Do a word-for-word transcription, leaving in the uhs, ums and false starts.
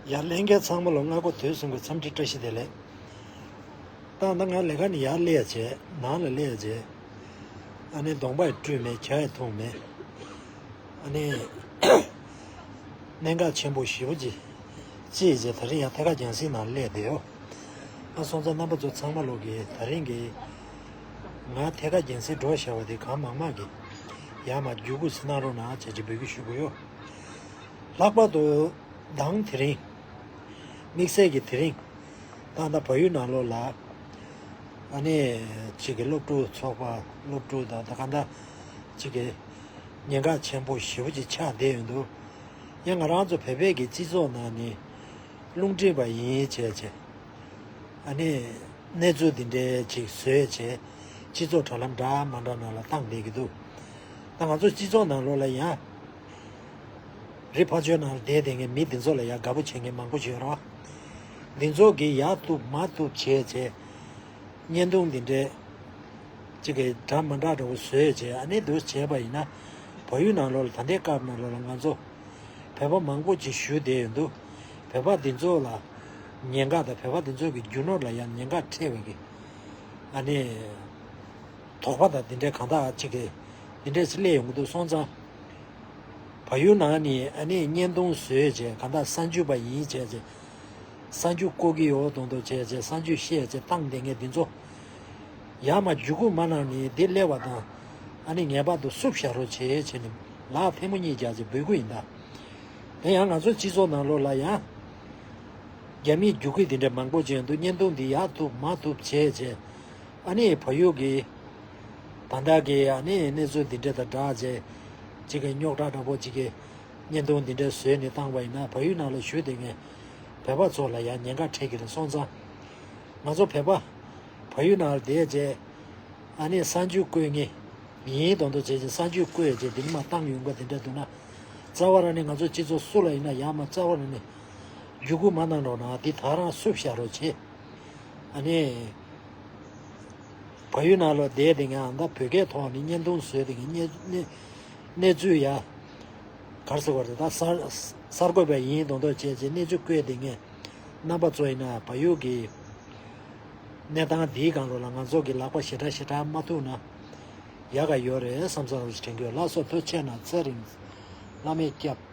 ཡར་ལེན་མཁན་ཚང་མ་ལ་སྔ་དགོང་དུས་གསུམ་གྱི་འཚམས་འདྲི་བཀྲ་ཤིས་བདེ་ལེགས། ད་ལྟ་ང་ལས་ཀ་ནས་ཡར་སླེབས་བྱས། ནང་ལ་སླེབས་བྱས། ཨ་ནི་གདོང་པ་ཡང་བཀྲུས་མེད། ཇ་ཡང་འཐུང་མེད། ཨ་ནི་གནད་འགག་ཆེན་པོ་ཞེ་པོ་ཅིག་ཅིག་བྱས། ད་རིང་ཡང་ཐད་ཀར་རྒྱང་སྲིང་ནང་སླེབས་བསྡད་ཡོད། ཨ་སོང་ཙང་རྣམ་པ་ཚོ་ཚང་མ་ལོག་གིས་ད་རིང་གི་ང་ཐད་ཀར་རྒྱང་སྲིང་འགྲོ་བཞག་པ་དེ་གང་མང་མང་གིས་ཡར་མར་བརྒྱུད་སྐུར་ཟིན་གནང་རོགས་གནང་བྱས་ཅིག་འབོད་སྐུལ་ཞུ་གི་ཡོད། ལྷག་པར་དུ་མདང་དེ་རིང་། དམིགས་བསལ་གྱི་དེ་རིང་། ད་ལྟ་བལ་ཡུལ་ནང་ལོགས་ལ། ཨ་ནི། གཅིག་གི་སློབ་ཕྲུག་ཚོགས་པ། སློབ་ཕྲུག་དང་ད་ག་འདྲ། གཅིག་གི་ཉེན་ཁ་ཆེན་པོ་ཞེ་པོ་ཅིག་ཆགས་བསྡད་ཡོད་འདུག་ཡང་ང་རང་ཚོ་བོད་པའི་གི་སྤྱི་ཚོགས་ནང་ནས་རླུང་འཕྲིན་པ་ཡིན་བྱས་བྱས། ཨ་ནི། གནས་ཚུལ་འདི་འདྲའི་ཅིག་བཟོས་བྱས། སྤྱི་ཚོགས་དྲ་ལམ་འདྲ་མ་འདྲ་ནང་ལ་བཏང་བསྡད་ཀྱི་འདུག་ད་ང་ཚོ་སྤྱི་ཚོགས་ནང་ལོགས་ལ་ཡང་། རི་ཕར་ཕྱོགས་ནང་ལ་བསྡད་བསྡད་མཁན་མི་འདི་ཚོ་ལ་ཡང་དགའ་པོ་བྱེད་མཁན་མང་པོ་ཡོད་རེད་བ། འདི་ཚོ་གིས་ཡར་གཏུབ་མར་གཏུབ་བྱས་བྱས། བརྙན་ཐུང་འདི་འདྲའི་གཅིག་གི་འདྲ་མི་འདྲ་འདྲ་བོ་བཟོས་བྱས། ཨ་ནི་འདུག་བྱས་པ་ཡིན་ན། བལ་ཡུལ་ནང་ལོགས་ལ་ད་ལྟའི་སྐབས་ནང་ལོགས་ལ་ང་ཚོ་བོད་པ་མང་པོ་ཅིག་བཞུགས་བསྡད་ཡོད་འདུག་བོད་པ་འདི་ཚོ་ལ་ཉེན་ཁ་དང་། བོད་པ་འདི་ཚོ་གི་རྒྱུ་ནོར་ལ་ཡང་ཉེན་ཁ་འཕྲད་པའི་གི། ཨ་ནི། དོགས་པ་དང་འདི་འདྲའི་གང་དག་ཅིག་གི་འདི་འདྲས་སླེབས་ཡོང་གི་འདུག་སོང་ཙང་། བལ་ཡུལ་ནང་ནས་ཨ་ནི་བརྙན་ཐུང་བཟོས་བྱས། གང་ལྟར་གསར་འགྱུར་པ་ཡིན་བྱས་བྱས། གསར་འགྱུར་བཀོད་ཀྱི་ཡོད་མདོག་མདོག་བྱས་བྱས། གསར་འགྱུར་བཤད་བྱས་བཏང་བསྡད་མཁན་འདི་ཚོ། ཡར་མར་བརྒྱུད་སྐུར་མ་གནང་ནས་འདི་སླེབས་པ་དང་། ཨ་ནི་ངེས་པར་དུ་བསུབ་བཞག་རོགས་བྱེད་བྱས་ནས་ལག་ཐལ་མོ་གཉིས་སྦྱར་བྱས་འབོད་སྐུལ་ཡིན་ད། དེ་ཡང་ང་ཚོ་སྤྱི་ཚོགས་ནང་ལོགས་ལ་ཡང་། རྒྱ་མིའི་རྒྱུག་ཁུལ་འདི་འདྲ་མང་པོ་ཅིག་འདུག་བརྙན་ཐུང་འདི་ཡར་གཏུབ་མར་གཏུབ་བྱས་བྱས། ཨ་ནི་བལ་ཡུལ་གྱི་ད་ལྟ་གི་ཨ་ནི་གནས་ཚུལ་འདི་འདྲ་དང་སྦྲགས་བྱས། གཅིག་གི་རྙོག་དྲ་འདྲ་པོ་ཅིག་གི་བརྙན་ཐུང་འདི་འདྲ་བཟོས་ནས་བཏང་བ་ཡིན་ན། བལ་ཡུལ་ནང་ལ་བཞུགས་བསྡད་མཁན་བོད་པ་ཚོ་ལ་ཡང་ཉེན་ཁ་འཕྲད་ཀྱི་རེད། སོང་ཙང་ང་ཚོ་བོད་པ་བལ་ཡུལ་ནང་ལ་བསྡད་བྱས། ཨ་ནི་གསར་འགྱུར་བཀོད་མཁན་ཡིན་མདོག་མདོག་བྱས་བྱས། གསར་འགྱུར་བཀོད་བྱས་འདི་ནས་མར་བཏང་ཡོང་གི་འདི་འདྲ་འདུག་ན། རྩ་བ་རང་ནས་ང་ཚོ་སྤྱི་ཚོགས་སུ་ལ་ཡིན་ན་ཡར་མར་རྩ་བ་རང་ནས་བརྒྱུད་སྐུར་མ་གནང་རོགས་གནང་། འདི་ད་རང་བསུབ་བཞག་རོགས་བྱེད། ཨ་ནི། བལ་ཡུལ་ནང་ལ་བསྡད་བསྡད་མཁན། ཨ་ད་བོད་སྐད་ཐོག་ནས་བརྙན་ཐུང་བཟོས་བསྡད་མཁན་གནས་གནས་གནས་ཚུལ་ཡ། ག་རེ་ཟེར་དགོས་རེད། ད་གསར་གསར་འགོད་པ་ཡིན་མདོག་མདོག་བྱས་བྱས་གནས་ཚུལ་བཀོད་བསྡད་མཁན་རྣམ་པ་ཚོ་ཡིན་ན། བལ་ཡུལ་གྱི་གནས་སྟངས་འདིའི་སྒང་ལོགས་ལ་ང་ཚོ་གི་ལག་པ་ཞེ་དྲག་ཞེ་དྲག་མ་ཐུག་ན་ཡག་ག་ཡོད་རེད་བསམ་བསམ་དྲན་གྱི་ཡོད། ལགས་སོ། ཐུགས་རྗེ་གནང་། ཚེ་རིང་། བླ་མས་སྐྱབས།